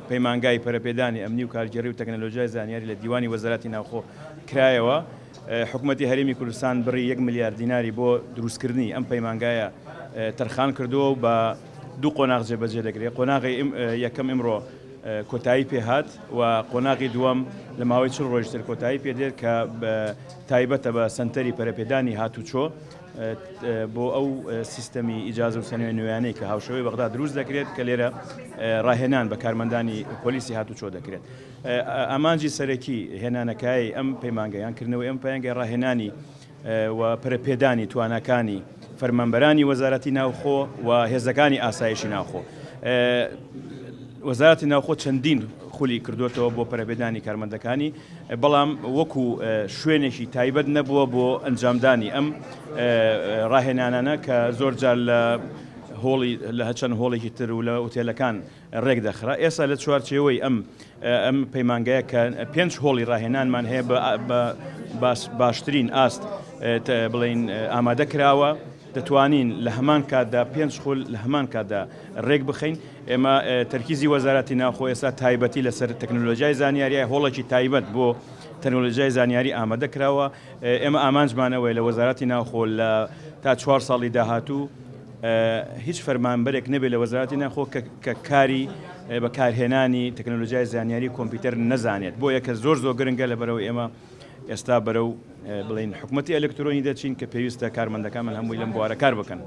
پەیمانگای پەرەپێدانی ئەمنی و کارگێڕی و تەکنەلۆژیای زانیاری لە دیوانی وەزارەتی ناوخۆ کرایەوە. حکومەتی هەرێمی کوردستان بڕی یەک ملیار دیناری بۆ دروستکردنی ئەم پەیمانگایە تەرخان کردووە و بە دوو قۆناغ جێبەجێ دەکرێت. قۆناغی یەکەم ئمڕۆ کۆتایی پێهات و قۆناغی دووەم لە ماوەی 40 ڕۆژی تر کۆتایی پێدێت کە تایبەتە بە سەنتەری پەرەپێدانی هاتوچۆ بۆ ئەو سیستەمی ئیجازە و سەنوێ نوێیانەی کە هاوشێوەی بەغدا دروست دەکرێت کە لێرە ڕاهێنان بە کارمەندانی پۆلیسی هاتوچۆ دەکرێت. ئامانجی سەرەکی هێنانەکایەی ئەم پەیمانگە یان کردنەوەی ئەم پەیانگە ڕاهێنانی و پەرەپێدانی تواناکانی فەرمانبەرانی وەزارەتی ناوخۆ و هێزەکانی ئاسایشی ناوخۆ. وەزارەتی ناوخۆ چەندین خولی کردوێتەوە بۆ پەرەپێدانی کارمەندەکانی، بەڵام وەکو شوێنێکی تایبەت نەبووە بۆ ئەنجامدانی ئەم ڕاهێنانانە کە زۆر جار لە هۆڵی لە هەچەند هۆڵێکی تر و لە ئوتێلەکان ڕێکدەخرا. ئێستا لە چوارچێوەی ئەم ئەم پەیمانگایە کە پێنج هۆڵی ڕاهێنانمان هەیە بە باشترین ئاست بڵێین ئامادە کراوە، دەتوانین لە هەمان کاتدا پێنج خول لە هەمان کاتدا ڕێک بخەین. ئێمە تەرکیزی وەزارەتی ناوخۆ ئێستا تایبەتی لەسەر تەکنەلۆژیای زانیاریە، هۆڵێکی تایبەت بۆ تەکنەلۆژیای زانیاری ئامادە کراوە. ئێمە ئامانجمان ئەوەیە لە وەزارەتی ناوخۆ لە تا چوار ساڵی داهاتوو هیچ فەرمانبەرێک نەبێت لە وەزارەتی ناوخۆ کە کاری بەکارهێنانی تەکنەلۆژیای زانیاری کۆمپیوتەر نەزانێت. بۆیە کە زۆر زۆر گرنگە لەبەرەوە ئێمە ئێستا بەرەو بڵێین حکومەتی ئەلکترۆنی دەچین کە پێویستە کارمەندەکانمان هەمووی لەم بوارە کار بکەن.